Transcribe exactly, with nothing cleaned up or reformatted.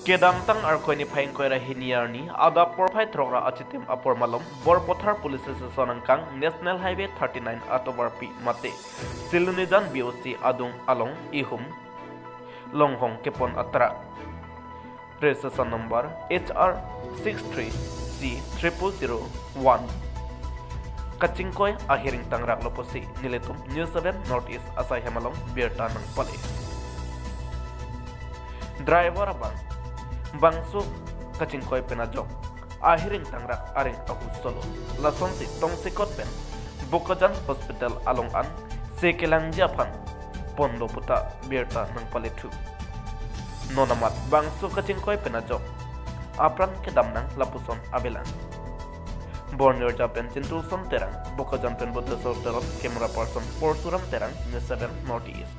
Kedamtang Arkoi niphai ingkoi ra hini arni adap porphai throk ra achitim apor malom Borpathar Police Station angkang National Highway thirty-nine atovarpi mate Silonijan B O C adung along ihum longhong kepon a truck registration number H R six three C triple zero one kachingkoi ahiring tangrak lo pusi nelitum News seven North East asai hem along birta nangpale. Driver abang bangso kachingkoi pen ajok ahiring tangrak areng ahu solo. Lasonsi tongsekot pen Bokajan Hospital along an se kelangji aphan ponlo puta birta nangpalethu. Non amat bangso kachingkoi pen ajok apran kedam nang lapuson avelang. Bornirja pen Chintuson Terang, Bokajan pen Buddheswar Teron, camera person Porsuram Terang, News seven North East.